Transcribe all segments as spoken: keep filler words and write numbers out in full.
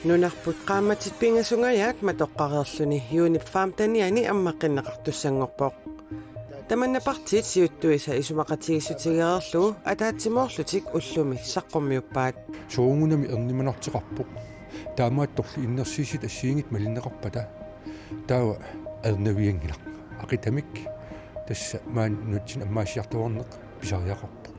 Nunarput qaammatit pingasungajaat matoqqareerluni juunip femtenianni ammaqqinneqartussanngorpoq. Tamanna partiit siuttuisa isumaqatigiissutigereerlugu ataatsimoorlutik ullumi saqqummiuppaat. Soorunami ernumanartoqarpoq. Taamaattorli innersuussutit assigiinngitsut malinneqarpata taava ernavianngilaq. Aqitamik tassa maani nunatsinni ammaassiartuarneq pisariaqarpoq.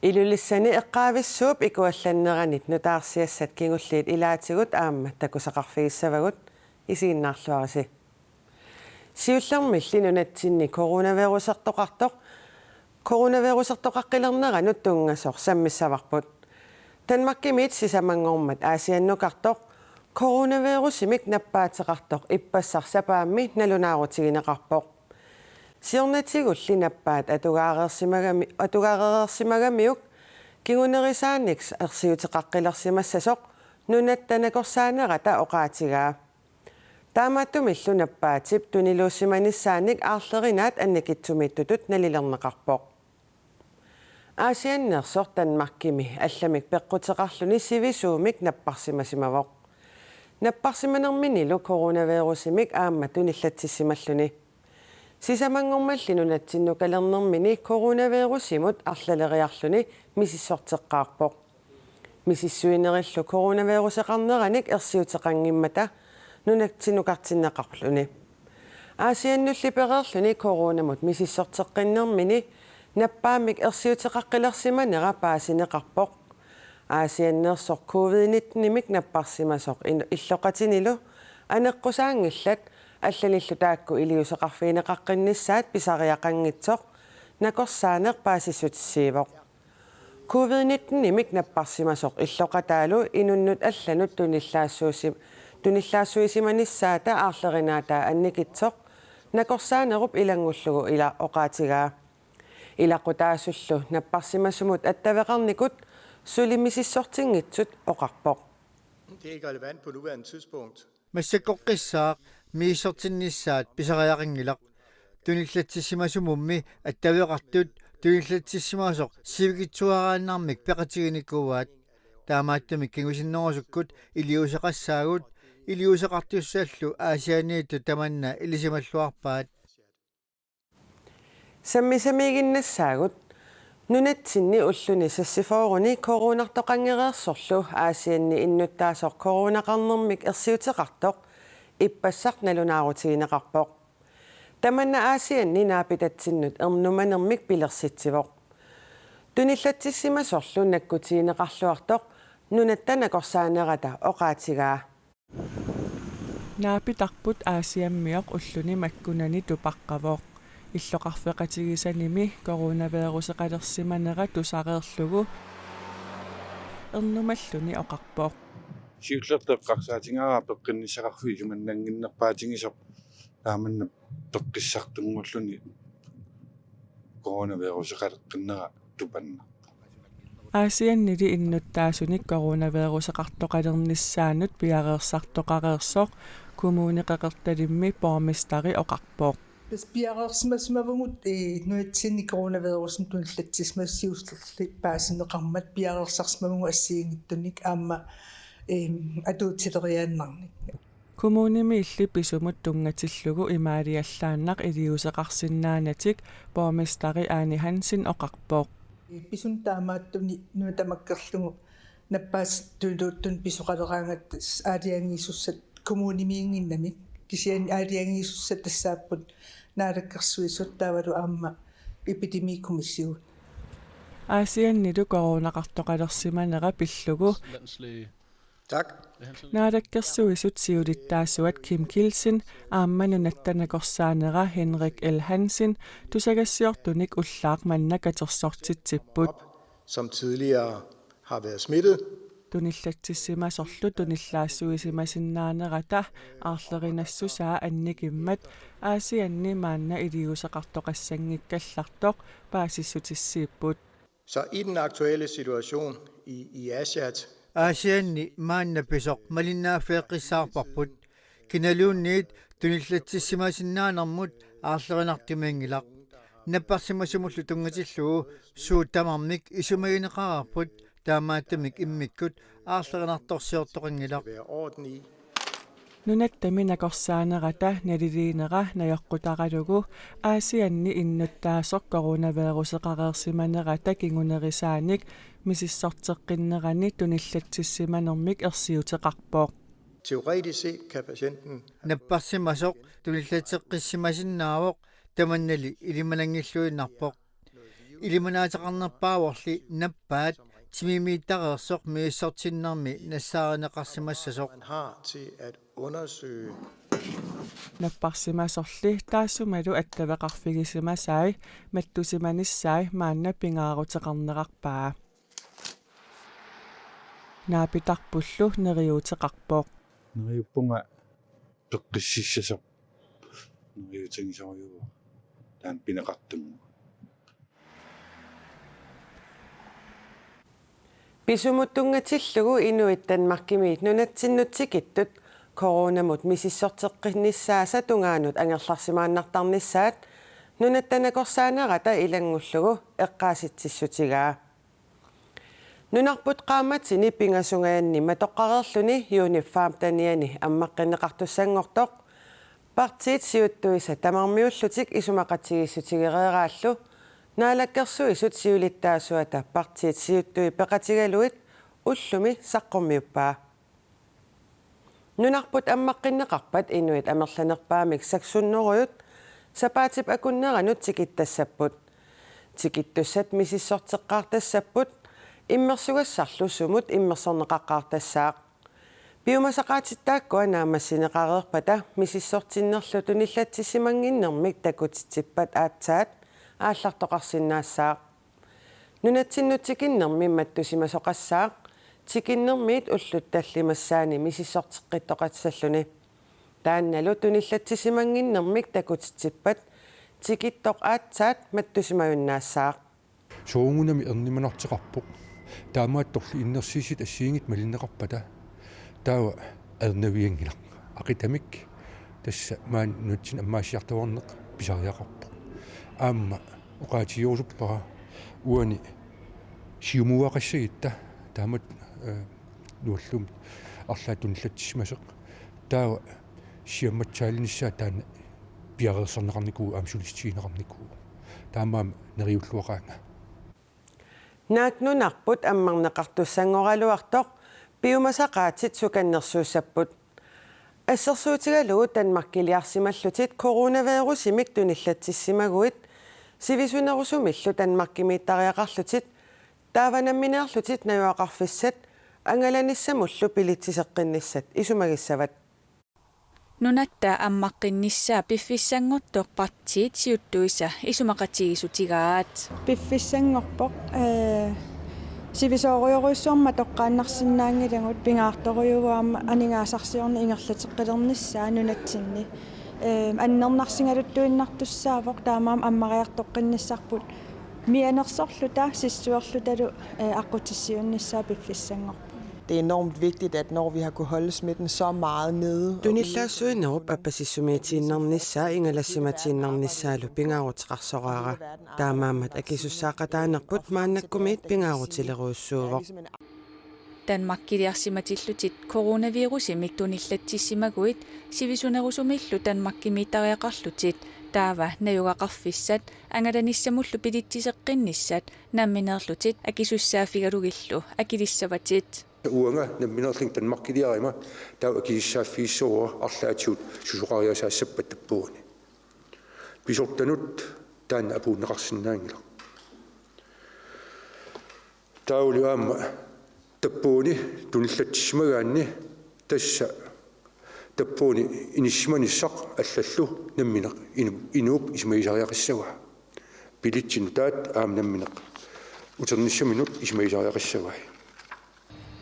Ilulissani eqqaavissuup ikuallanneranit nutaarsiassat kingulliit ilaatigut aamma takusaqarfigissavagut, isiginnaarluarisi. Siullermilli nunatsinni coronavirusertoqartoq, coronavirusertoqaqqilerneranut tunngasoq sammissavarput. Danmarkimiit sisamanngormat Aasiannukartoq coronavirusimik nappaateqartoq ippassaq sapaammi nalunaarutigineqarpoq. Siornatigulli nappaat atugaareersimagami-, atugaarereersimagamiuk kingunerisaanik ersiuteqaqqilersimassasoq Nunatta Nakorsaanerata oqaatigaa. Taamaattumillu nappaatip tuniluussimanissaanik aarlerinaat annikitsumiittutut nalilerneqarpoq. Aasiannersoq Danmarkimi allamik peqquteqarluni sivisuumik napparsimasimavoq. Napparsimanerminilu coronavirusimik aamma tunillatsissimalluni. Sisamanngormalli nunatsinnukalernermini coronavirusimut arlaleriarluni misissorteqqaarpoq. Misissuinerillu coronaviruseqarneranik ersiuteqanngimmata nunatsinnukartinneqarluni. Aasiannulli pereerluni coronamut misissorteqqinnermini nappaammik ersiuteqaqqilersimanera paasineqarpoq. Aasiannersoq covid nittenimik napparsimasoq in-, illoqatinilu aneqqusaanngillat allanillu taakku iliuuseqarfigineqaqqinnissaat pisariaqanngitsoq nakorsaaneq paasissutissiivoq. Covid nittenimik napparsimasoq illoqataalu inunnut allanut tunillaassuusi-, tunillaassuisimanissaata aarlerinaataa annikitsoq nakorsaanerup ilanngullugu ila oqaatigaa. Ilaqutaasullu napparsimasumut attaveqarnikut suli misissortinngitsut oqarpoq. Det er ikke relevant på nuværende tidspunkt. Massakkorpiaq misissortinnissaat pisariaqanngilaq. Tunillatsissimasumummi attaveqartut tunillatsissimasoq sivikitsuaraannarmik peqatiginikuuaat. Taamaattumik kingusinnerusukkut iliuuseqassaagut, iliuuseqartussallu Aasianniittut tamanna ilisimalluarpaat. Sammisamiiginnassaagut. Nunatsinni ulluni seksogfyrreni coronartoqanngereersorlu Aasianni innuttaasoq coronaqarnermik ersiuteqartoq ippassaq nalunaarutigineqarpoq. Tamanna Aasianni naapitatsinnut ernumanermik pilersitsivoq. Tunillatsissimasorlu nakkutigineqarluartoq Nunatta Nakorsaanerata oqaatigaa. Naapitarput Aasiammioq ulluni makkunani tupaqqavoq. Illoqarfeqatigisanimi coronaviruseqalersimanera tusareerlugu ernumalluni oqarpoq. Siullertut eqqarsaatigaara peqqinnissaqarfik isumannannginnerpaatigisoq taamanna peqqissartunnguulluni coronaviruseqaleqqinnera tupannarpoq. Aasiannili innuttaasunik coronaviruseqartoqalernissaanut piareersartoqareersoq Kommune Qeqertalimmi borgmesteri oqarpoq. Tassa piareersimasimavugut, eh, nunatsinni coronavirusimik tunillatsissimasut siullertut paasineqarmat piareersarsimavugut assigiinngitsunik aamma, eh, atuutsileriaannarnik. Kommunimiilli pisumut tunngatillugu imaaliallaannaq iliuuseqarsinnaanatik borgmesteri Ane Hansen oqarpoq. Pisunut taamaattuni nuna tamakkerlugu nappaasittuiluuttun pisoqaleraangat aalajangiisussat kommunimiinnginnamik, kisianni aalajangiisussat tassaapput Naalakkersuisut taavalu aamma epidemikommissioon. Aasiannilu coronaqartoqalersimanera pillugu Tak. Naalakkersuisut siulittaasuat Kim Kielsen aamma Nunatta Nakorsaanera Henrik L. Hansen tusagassiortunik ullaaq manna katersortitsipput. Som tidligere har været smittet. Tunillatsissimasorlu tunillaassuisimasinnaaneratta aarlerinassusaa annikimmat Aasianni maanna iliuuseqartoqassanngikkallartoq paasissutissiipput. Så i den aktuelle situation i, i Aasiaat. Aasianni maanna pisoq malinnaaffeeqqissaarparput. Kinaluunniit tunillatsissimasinnaanermut aarlerinartumiinngilaq. Napparsimasumullu tunngatillugu suut tamarmik isumagineqareerput, Taamaattumik immikkut aarlerinartorsiortoqanngilaq. Nunattami nakorsaanerata naliliinera najoqqutaralugu Aasianni innuttaasoq coronaviruseqareersimanerata kingunerisaanik misissorteqqinnerani tunillatsissimanermik ersiuteqarpoq. Teoretisk set kan patienten Napparsimasoq tunillatseqqissimasinnaavoq, tamannali ilimananngilluinnarpoq. Ilimanaateqarnerpaavorli nappaat timimiittareersoq misissortinnermi nassaarineqarsimassasoq. Man har til at undersøge Napparsimasorli taassumalu attaveqarfigisimasai mattusimanissaat maanna pingaaruteqarnerarpaa. Naapitarpullu neriuuteqarpoq. Neriuppunga peqqississasoq. Neriuutigisorujuuara. Taanna pineqartumma. Pisumut tunngatillugu inuit Danmarkimiit nunatsinnut tikittut coronamut misissorteqqinnissaasa tungaanut angerlarsimaannartarnissaat nunatta nakorsaanerata ilanngullugu eqqaasitsissutigaa. Nunarput qaammatini pingasungajanni matoqqareerluni juunip femtenianni ammaqqinneqartussanngortoq partiit siuttuisa tamarmiullutik isumaqatigiissutigereeraallu Naalakkersuisut siulittaasuata partiit siuttui peqatigalugit ullumi saqqummiuppaa. Nunarput ammaqqinneqarpat inuit amerlanerpaamik seks hundredet sapaatip akunneranut tikittassapput. Tikittussat misissorteqqaartassapput, immersugassarlu sumut immersorneqaqqaartassaaq. Piumasaqaatit taakkua naammassineqareerpata misissortinnerlu tunillatsissimannginnermik takutitsippat aatsaat aallartoqarsinnaassaaq. Nunatsinnut tikinnermi mattusimasoqassaaq, tikinnermiit ullut tallimassaanni misissorteqqittoqassalluni. Taannalu tunillatsissimannginnermik takutitsippat tikittoq aatsaat mattusimajunnaassaaq. Soorunami ernumanartoqarpoq. Taamaattorli innersuussutit assigiinngitsut malinneqarpata taava ernuianngilaq. Aqitamik tassa maani nunatsinni ammaassiartuaarneq pisariaqarpoq. Aamma oqaatigerusuppara uani siumuaaqassagutta taamatut, eh, nuallummi arlaat tunillatsissimasoq. Taava siammatsaalinissaa taanna piareersarneqarnikuuvoq aamma sulissutigineqarnikuuvoq. Taamaammat neriulluaqaanga. Naak nunarput ammarneqartussanngoraluartoq piumasaqaatit sukannersuussapput. Assersuutigalugu Danmarkiliarsimallutit coronavirusimik tunillatsissimaguit sivisunerusumillu Danmarkimiittariaqarlutit taava nammineerlutit najugaqarfissat angalanissamullu bilitsiseqqinnissat isumagissavat. Nunatta ammaqqinnissaa piffissanngortoq partiit siuttuisa isumaqatigiissutigaat. Piffissanngorpoq, ee, sivisoorujorujussuarmik matoqqaannarsinnaanngilagut, pingaartorujussuarmik aningaasarsiorneq ingerlateqqilernissaa nunatsinni. Ee, annernarsigaluttuinnartussaavoq, taamaammat ammariartoqqinnissarput mianersorluta sissuerlutalu, ee, aqqutissiuunnissaa piffissanngorpoq. Det er enormt vigtigt, at når vi har kunnet holde smitten så meget nede, og Tunillaassuinerup appasissumiitiinnarnissaa ingalassimatiinnarnissaalu pingaaruteqarsoraara. Taamaammat akisussaaqataanerput maannakkumiit pingaarutilerujussuuvoq. Danmarkiliarsimatillutit coronavirusimik tunillatsissimaguit sivisunerusumillu Danmarkimiittariaqarlutit taava najugaqarfissat angalanissamullu bilitsiseqqinnissat nammineerlutit akisussaaffigalugillu akilissavatit. Uanga nammineerlunga Danmarkiliarama taava akisussaaffigissavara arlaatigut susoqariasaassappat tappuani. Pisortanut taanna apuunneqarsinnaanngilaq. Taavali aamma tappuani tunillatsissimagaanni tassa tappuani inissimanissaq allallu nammineq inu-, inuup isumagisariaqassavaa. Bilitsinut taanna aamma nammineq uternissaminut isumagisariaqassavai.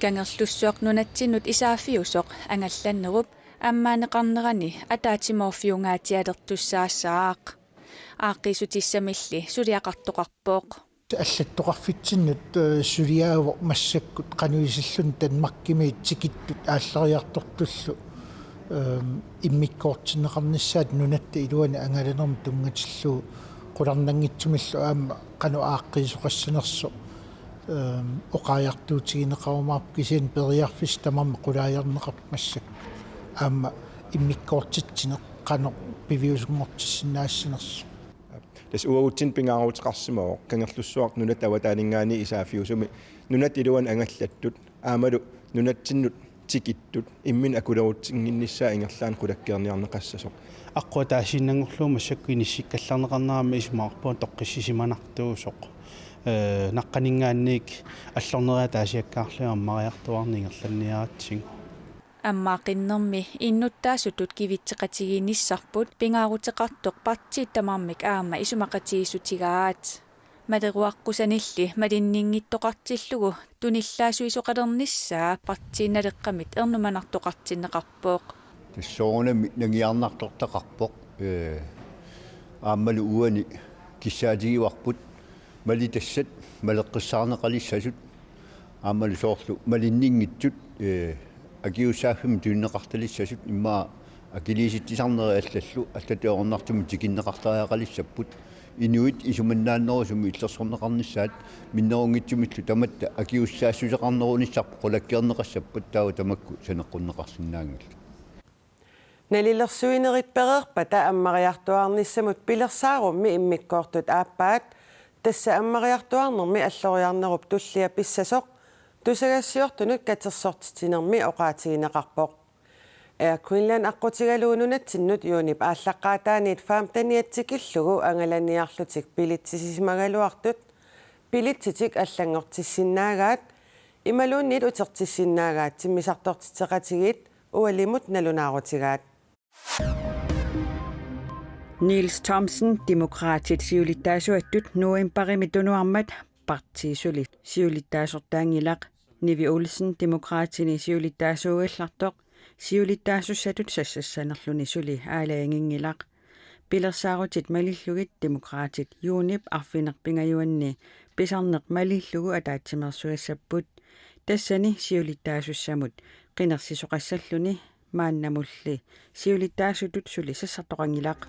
Kangerlussuaq nunatsinnut isaaffiusoq angallannerup ammaanneqarnerani ataatsimoorfiungaatsialertussaassaaq. Aaqqiissutissamilli suliaqartoqarpoq. Allattoqarfitsinnut, eh, suliaavoq massakkut qanoq isilluni Danmarkimiit tikittut aallariartortullu, ehm, immikkoortinneqarnissaat nunatta iluani angalanermut tunngatillugu qularnanngitsumillu aamma qanoq aaqqiisoqassanersoq Ehm, oqaajartuutigineqarumaarpoq kisianni periarfissat tamarmik qulaajarneqarput massakkut. Aamma immikkoortitsineq qanoq piviusunngortissinnaassanersoq. Tassa uagutsinnut pingaaruteqarsimavoq Kangerlussuaq nunatta avataaninngaanniit isaaffiusumi nunatta iluani angallattut aammalu nunatsinnut tikittut imminut akulerutsinnginnissaa ingerlaannaq qulakkeerniarneqassasoq. Aqqut ataasiinnanngorlugu massakkut inissikkallarneqarneq aamma isumaqarpunga toqqissisimanartuusoq. Ee, naqqaninngaanniit allorneriataasiakkaarlugit ammariartuaarneq ingerlanniaratsigu. Ammaaqinnermi innuttaasutut kivitseqatigiinnissarput pingaaruteqartoq partiit tamarmik aamma isumaqatigiissutigaat. Maleruaqqusanilli malinninngittoqartillugu tunillaassuisoqalernissaa Partii Naleqqamit ernumanartoqartinneqarpoq. Tassuunami nangiarnartortaqarpoq. Ee, aammalu uani kissaatigivarput malitassat maleqqissaarneqalissasut aammalu soorlu malinninngitsut, ee, akisussaaffimmik tunineqartalissasut immaqa akiliisitsisarnerit allallu allatut ajornartumik tikinneqartariaqalissapput. Inuit isumannaannerusumik illersorneqarnissaat minnerunngitsumillu tamatta akisussaassuseqarnerunissarput qulakkeerneqassappat taava tamakku saneqqunneqarsinnaanngillat. Nalilersuinerit pereerpata ammariartuaarnissamut pilersaarummi immikkoortut aappaat, tassa ammariartuaarnermi alloriarnerup tullia pissasoq tusagassiortunut katersortitsinermi oqaatigineqarpoq. Air Greenland aqqutigalugu nunatsinnut juunip aallaqqaataaniit femteniat tikillugu angalaniarlutik billetsisimagaluartut billetsitik allanngortissinnaagaat imaluunniit utertissinnaagaat timmisartortitseqatigiit ualimut nalunaarutigaat. Niels Thomsen, Demokraatit siulittaasuattut novembarimi tunuarmat partii suli siulittaasortaanngilaq. Nivi Olsen, Demokraatini siulittaasuugallartoq, siulittaasussatut sassassanerluni suli aalajanginngilaq. Pilersaarutit malillugit Demokraatit juunip arfineq-pingajuanni pisarneq malillugu ataatsimeersugassapput. Tassani siulittaasussamut qinersisoqassalluni maannamulli siulittaasutut suli sassartoqanngilaq.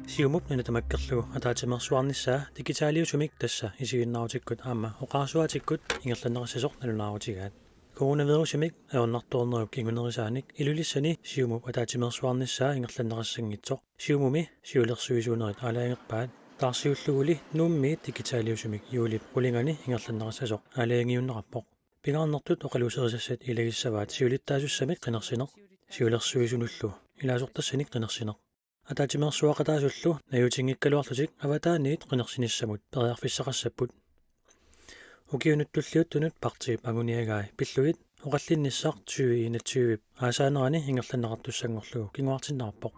Siumup nuna tamakkerlugu ataatsimeersuarnissaa digitaliusumik, tassa isiginnaarutikkut aamma oqarasuaatikkut ingerlanneqassasoq nalunaarutigaat. Coronavirusimik ajornartornerup kingunerisaanik Ilulissani Siumup ataatsimeersuarnissaa ingerlanneqassanngitsoq Siumumi siulersuisuunerit aalajangerpaat. Taarsiulluguli Nuummiit digitaliusumik juulip qulingani ingerlanneqassasoq aalajangiunneqarpoq. Pingaarnertut oqaluuserisassat ilagissavaat siulittaasussamik qinersineq, siulersuisunullu ilaasortassanik qinersineq. Ataatsimeersuaqataasullu najuutinngikkaluarlutik avataaniit qinersinissamut periarfissaqassapput. Ukiunut tulliuttunut partiip anguniagai pillugit oqallinnissaq tyve enogtyve aasaanerani ingerlanneqartussanngorlugu kinguartinneqarpoq.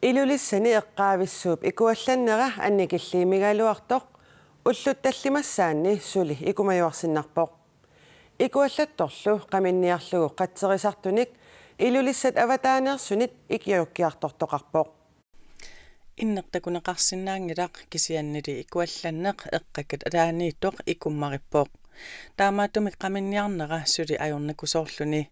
Ilulissani eqqaavissuup ikuallannera annikilliimigaluartoq ullut tallimassaanni suli ikumajuarsinnarpoq. Ikuallattorlu qaminniarlugu qatserisartunik Ilulissat avataaneersunit ikiuukkiartortoqarpoq. Inneq takuneqarsinnaanngilaq kisiannili ikuallanneq eqqakkataaniittoq ikummarippoq. Taamaattumik qaminniarnera suli ajornakusoorluni.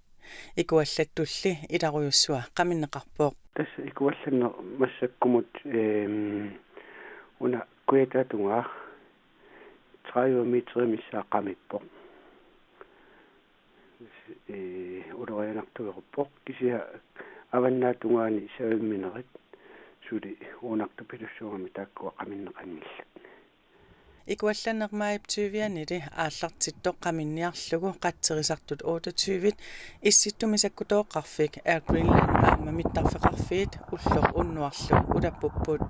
Ikuallattulli ilarujussua qaminneqarpoq. Tassa ikuallanneq massakkumut, ehm, una kujataatungaa tredive meterit missaat qamippoq. Ee, ulorianartuleruppoq kisianni avannaatungaani savimminerit suli uunartupilussuugami taakkua qaminneqanngillat. Ikuallanneq maajip tyvianili aallartittoq qaminniarlugu qatserisartut otteogtyve Issittumi Sakkutoqqarfik, Air Greenland aamma mittarfeqarfiit ulloq unnuarlu ulappupput.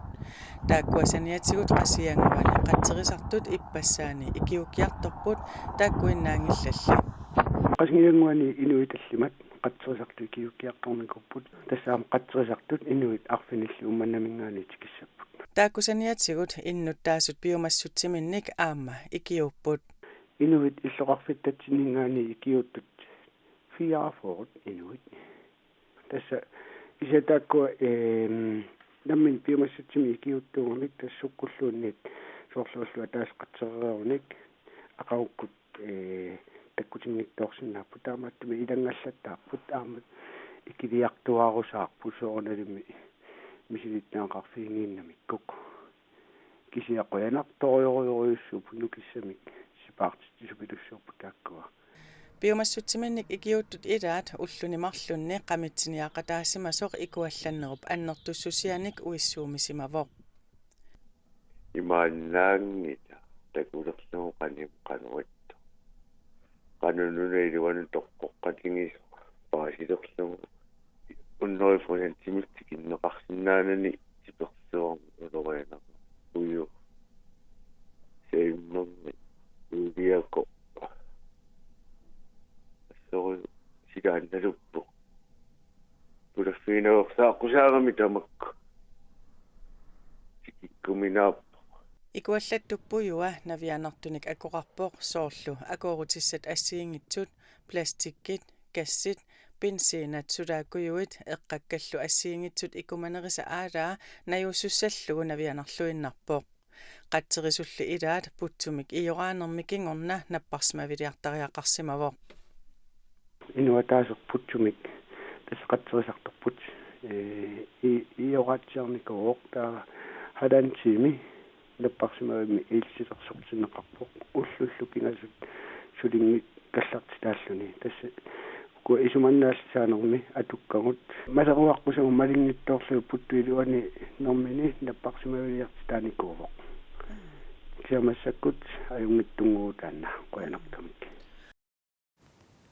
Taakkua saniatigut Qasigiannguani qatserisartut ippassaani ikiuukkiartorput taakkuinnaanngillalli. Qasigiannguani inuit tallimat qatserisartut ikiuukkiartornikuupput, tassa aamma qatserisartut inuit arfinillit Uummannaminngaanniit tikissapput. Taakku saniatigut innuttaasut piumassutsiminnik aamma ikiuupput. Inuit illoqarfittatsinninngaanniit ikiuuttut fireogfyrre inuit. Tassa kisianni taakkua, ehm, nammineq piumassutsimi ikiuuttuugamik tassa sukkulluunniit soorlu ulloq ataaseq qatsereerunik aqagukkut, eh, takkutinngitsoorsinnaapput, taamaattumik ilanngallattaarput aamma ikiliartuaarusaarput soorunalimi misilittagaqarfiginnginnamikkuk. Kisianni qujanartorujorujussuupput, nukissamik sipaartitsisupilussuupput taakkua. Piumassutsiminnik ikiuuttut ilaat ulluni marlunni qamitsiniaqataasimasoq ikuallannerup annertussusianik uissuumisimavoq. Imaannaanngilaq takulerlugu qanimut qanuittoq. Qanoq nunap iluani toqqoqqatigisoq paasilerlugu hundrede procent tikinneqarsinnaanani tipersuarmi ulorianaq uju. Seimmermi uliako. Assori silaannaluppoq. Pulaffigineqarsaaqqusaagami tamakku. Tikikkuminaappoq. Ikuallattup pujua navianartunik akoqarpoq, soorlu akoorutissat assigiinngitsut, plastikkit, gassit, benzinat, sulaakkujuit, eqqakkallu assigiinngitsut ikumanerisa aalaa najuussussallugu navianarluinnarpoq. Qatserisulli ilaat putsumik ioraanermi kingorna napparsimaviliartariaqarsimavoq. Inuit ataaseq putsumik tassa qatserisartorput, ee, i-, ioraatsiarnikuuvoq, taava halvanden time napparsimavimmi ilsilersortinneqarpoq, ullullu pingasut sulinngikkallartitaalluni. Tassa ukua isumannaallisaanermi atukkagut. Maleruaqqusagut malinngitsoorlugit putsut iluani nermini napparsimaviliartitaanikuuvoq. Kisianni massakkut ajunngitsunnguuvoq taanna qujanartumik.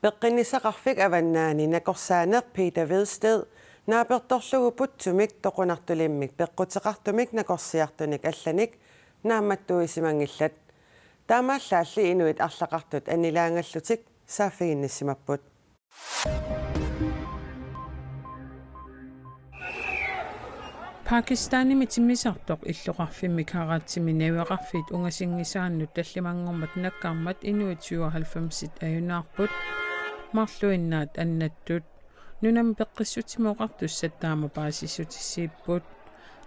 Peqqinnissaqarfik Avannaani nakorsaaneq Peter Hvedsted naapertorlugu putsumik toqunartulimmik peqquteqartumik nakorsiartunik allanik naammattuisimanngillat. Taamaallaalli inuit arlaqartut annilaangallutik saaffiginnissimapput. Pakistanimi timmisartoq illoqarfimmik Heratimik najugaqarfiit ungasinngisaannut tallimanngormat nakkarmat inuit syvoghalvfemsit ajunaarput, marluinnaat annattut. Nunami Peqqissutsimut Oqartussat taama paasissutissiipput.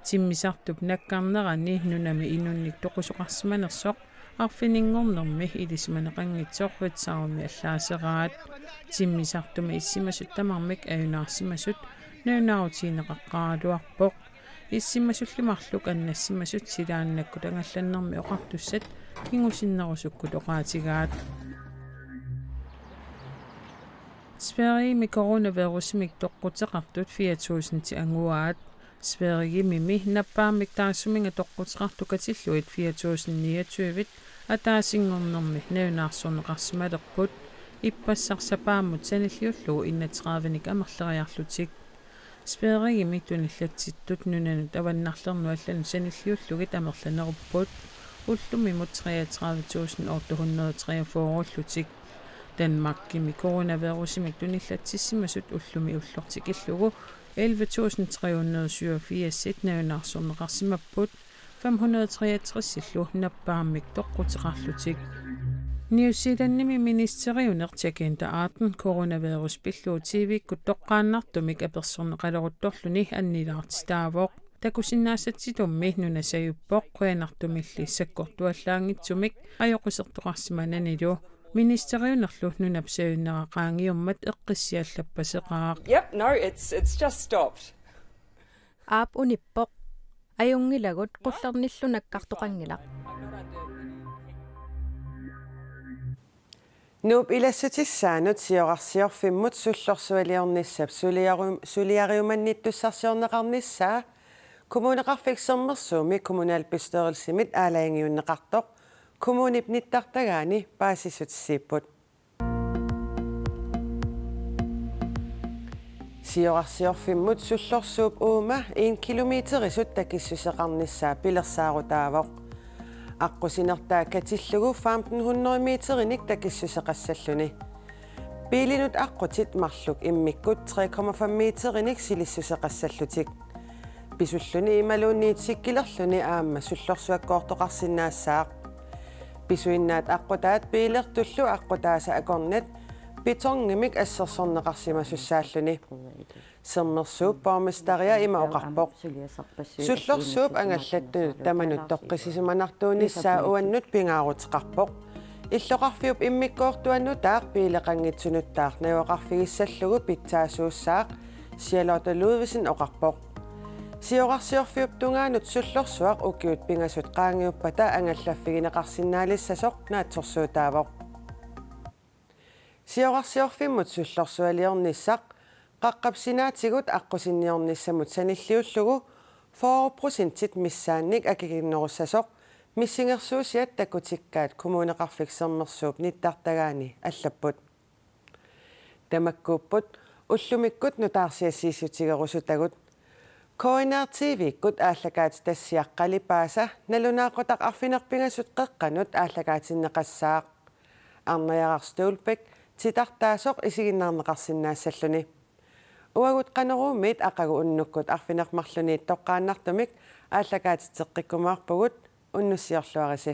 Timmisartup nakkarnerani nunami inunnik toqusoqarsimanersoq arfininngornermi ilisimaneqanngitsoq Ritzaumi allaaseraat. Timmisartumi issimasut tamarmik ajunaarsimasut nalunaarutigineqaqqaaraluarpoq. Issimasulli marluk annassimasut silaannakkut angallannermi Oqartussat kingusinnerusukkut oqaatigaat. Sverigemi coronavirusimik toqquteqartut fire tusind anguaat. Sverigemi nappaammik taassuminnga toqquteqartut katillugit fire tusind niogtyve ataasinngornermi nalunaarsorneqarsimalerput, ippassaq sapaammut sanilliullugu enogtredivenik amerleriarlutik. Sverigemi tunillatsittut nunanut avannarlernut allanut sanilliullugit amerlanerupput, ullumimut treogtredive tusind otte hundrede treogfyrre-ullutik. Danmarkimi coronavirusimik tunillatsissimasut ullumi ulloq tikillugu elleve tusind tre hundrede syvogfirs nalunaarsorneqarsimapput, fem hundrede treogtres-illu nappaammik toqquteqarlutik. New Zealandimi ministeriuneq Jacinda Ardern coronavirus pillugu T V-kkut toqqaannartumik apersorneqaleruttorluni annilaartitaavoq. Takusinnaassatsitummi nuna sajuppoq, qujanartumilli sakkortuallaanngitsumik ajoqusertoqarsimananilu. Ministeriunerlu nunap sajunnera qaangiummat eqqissiallappaseqaaq. Yep, no, it's, it's just stopped. Aap, unippoq. Ajunngilagut, qullernillu nakkartoqanngilaq. Nuup ilassutissaanut Siorarsiorfimmut Sullorsualiornissap suliaru-, suliariumannittussarsiorneqarnissaa Kommuneqarfik Sermersuumi kommunalbestyrelsimit aalajangiunneqartoq kommunip nittartagaani paasissutissiipput. Siorarsiorfimmut Sullorsuup uuma en kilometerisut takissuseqarnissaa pilersaarutaavoq. Aqqusinertaa katillugu femten hundrede meterinik takissuseqassalluni. Biilinut aqqutit marluk immikkut tre komma fem meterinik silissuseqassallutik. Pisulluni imaluunniit sikkilerluni aamma Sullorsuakkoortoqarsinnaassaaq. Pisuinnaat aqqutaat biilertullu aqqutaasa akornat betonimik assersorneqarsimasussaalluni. Sermersuup borgmesteria ima oqarpoq: Sullorsuup angallattunut tamanut toqqissisimanartuunissaa uannut pingaaruteqarpoq. Illoqarfiup immikkoortua nutaaq biileqanngitsunuttaaq najugaqarfigissallugu pitsaasuussaaq, Charlotte Ludvigsen oqarpoq. Siorarsiorfiup tungaanut sullorsuaq ukiut pingasut qaangiuppata angallaffigineqarsinnaalissasoq naatsorsuutaavoq. Siorarsiorfimmut sullorsualiornissaq qaqqap sinaatigut aqqusinniornissamut sanilliullugu fyrre procentit missaannik akikinnerussasoq missingersuusiat takutikkaat Kommuneqarfik Sermersuup nittartagaani allapput. Tamakkuupput ullumikkut nutaarsiassiissutigerusutagut. K N R T V-kkut aallakaatitassiaq qalipaasa nalunaaqutaq arfineq-pingasut qeqqanut aallakaatinneqassaaq. Arnajaraq Støvlbæk titartaasoq isiginnaarneqarsinnaassalluni. Uagut Qanoruumiit aqagu unnukkut arfineq-marlunniit toqqaannartumik aallakaatitseqqikkumaarpugut, unnussiorluarisi.